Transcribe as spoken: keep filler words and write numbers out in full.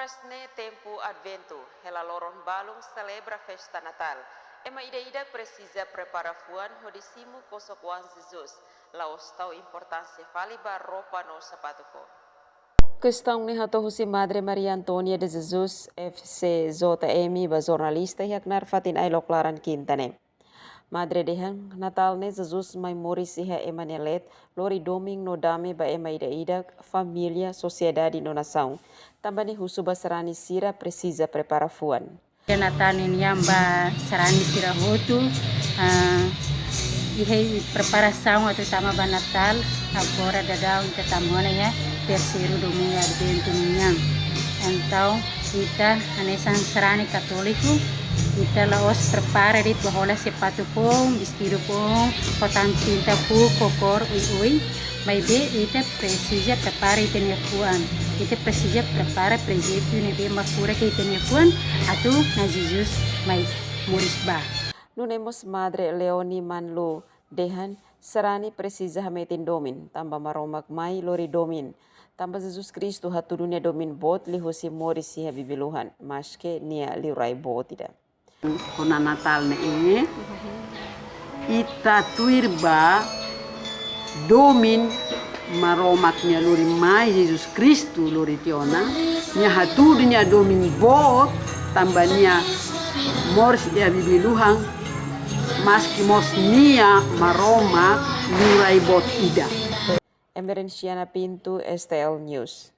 Ne'e tempu Adventu, hela loron balun selebra festa Natál. Ema ida-idak presiza prepara fuan hodi simu kosok-oan Jesus, la'ós tau importánsia fali ba roupa no sapatu foun. Kestaun ne'e hato'o husi Madre Maria Antónia de Jesus, F C J M, ba jornalista iha knaar fatin ailok laran Kinta ne'e. Madre dehan, Natál ne'e Jesus mai moris iha ema nia leet, lori domin no dame ba ema ida-idak, família, sosiedade no nasaun. Tanba ne'e husu ba sarani sira presiza prepara fuan. Natál ne'e nian ba sarani sira hotu, ah, iha preparasaun atu tama ba Natál, agora daudaun ita tama ona iha terseiru domingu Adventu nian. Entaun, ita hanesan sarani katóliku, ita la'ós prepara de'it ba hola sapatu foun, vestidu foun, ho tan tinta fuuk, ho kór oioin, maibé ita presiza prepara ita-nia fuan. Ita presiza prepara prezente ne'ebé mak furak iha ita-nia fuan, atu Na'i Jesus mai moris ba. Nune'e mós Madre Leoni Manlu dehan, sarani presiza hametin domin, tanba Maromak mai lori domin. Tanba Jesus Kristu hatudu nia domin boot liuhusi moris iha bibi-luhan, maske nia liurai boot ida. Kona-ba Natál ne'e, ita tuir ba domin Maromak nia lori mai Jesus Kristu lori tiha ona, nia hatudu nia domin boot, tanba nia moris iha bibi-luhan, maske mós nia Maromak liurai boot ida. Emerenciana Pinto, S T L News.